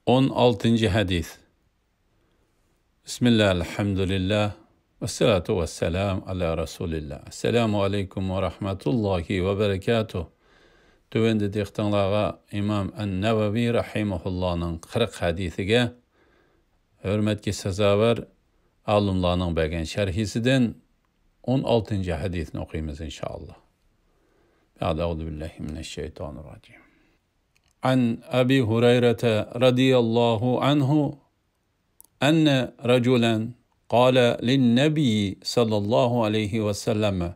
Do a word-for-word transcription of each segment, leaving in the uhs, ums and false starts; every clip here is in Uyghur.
ئون ئالتىنچى ھەدىس. بىسمىللا، ئەلھەمدۇلىللا، ۋەسسالاتۇ ۋەسسالامۇ ئالا رەسۇلىللا. ئەسسالامۇ ئەلەيكۇم ۋە رەھمەتۇللاھى ۋە بەرىكاتۇھ. تۆۋەندە دىققىتىڭلارغا ئىمام ئەن-نەۋەۋى رەھىمەھۇللانىڭ قىرىق ھەدىسىگە ھۆرمەتكە سازاۋەر ئالىملارنىڭ بەرگەن شەرھىسىدىن ئون ئالتىنچى ھەدىسنى ئوقۇيمىز، ئىنشائاللا. بەئدە، ئەئۇزۇ بىللاھى مىنەششەيتانىررەجىم. عن أبي هريرة رضي الله عنه أن رجلا قال للنبي صلى الله عليه وسلم: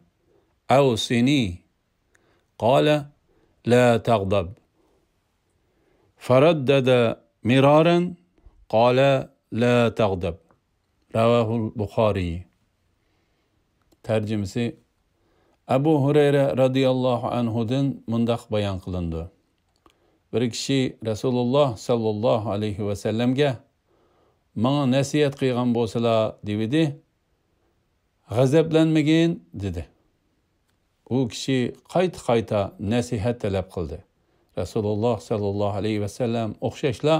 أوصني. قال: لا تغضب. فردد مرارا، قال: لا تغضب. رواه البخاري. تەرجىمىسى: ئەبۇ ھۇرەيرە رەزىياللاھۇ ئەنھۇدىن مۇنداق بايان قىلىنىدۇ: بىر كىشى رەسۇلۇللا ساللاللاھۇ ئەلەيھى ۋەسەللەمگە، ماڭا نەسىھەت قىلغان بولسىلا، دېۋىدى، غەزەپلەنمىگىن، دېدى. ئۇ كىشى قايتا-قايتا نەسىھەت تەلەپ قىلدى. رەسۇلۇللا ساللاللاھۇ ئەلەيھى ۋەسەللەم ئوخشاشلا،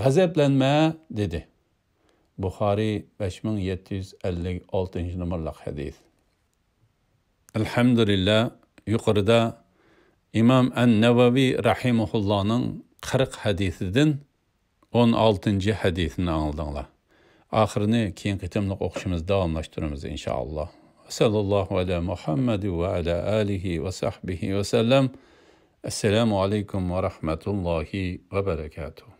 غەزەپلەنمە، دېدى. بۇخارىي، بەش مىڭ يەتتە يۈز ئەللىك ئالتىنچى نومۇرلۇق ھەدىس. ئەلھەمدۇلىللا، يۇقىرىدا ئىمام ئەن-نەۋەۋى رەھىمەھۇللانىڭ قىرىق ھەدىسىدىن ئون ئالتىنچى ھەدىسىنى ئاڭلىدىڭلار. ئاخىرىنى كېيىنكى قېتىملىق ئوقۇشىمىزدا داۋاملاشتۇرىمىز، ئىنشائاللا. سەللاللاھۇ ئەلا مۇھەممەد ۋە ئەلا ئالىھى ۋە سەھبىھى ۋە سەللەم. ئەسسالامۇ ئەلەيكۇم ۋە رەھمەتۇللاھى ۋە بەرەكاتۇھ.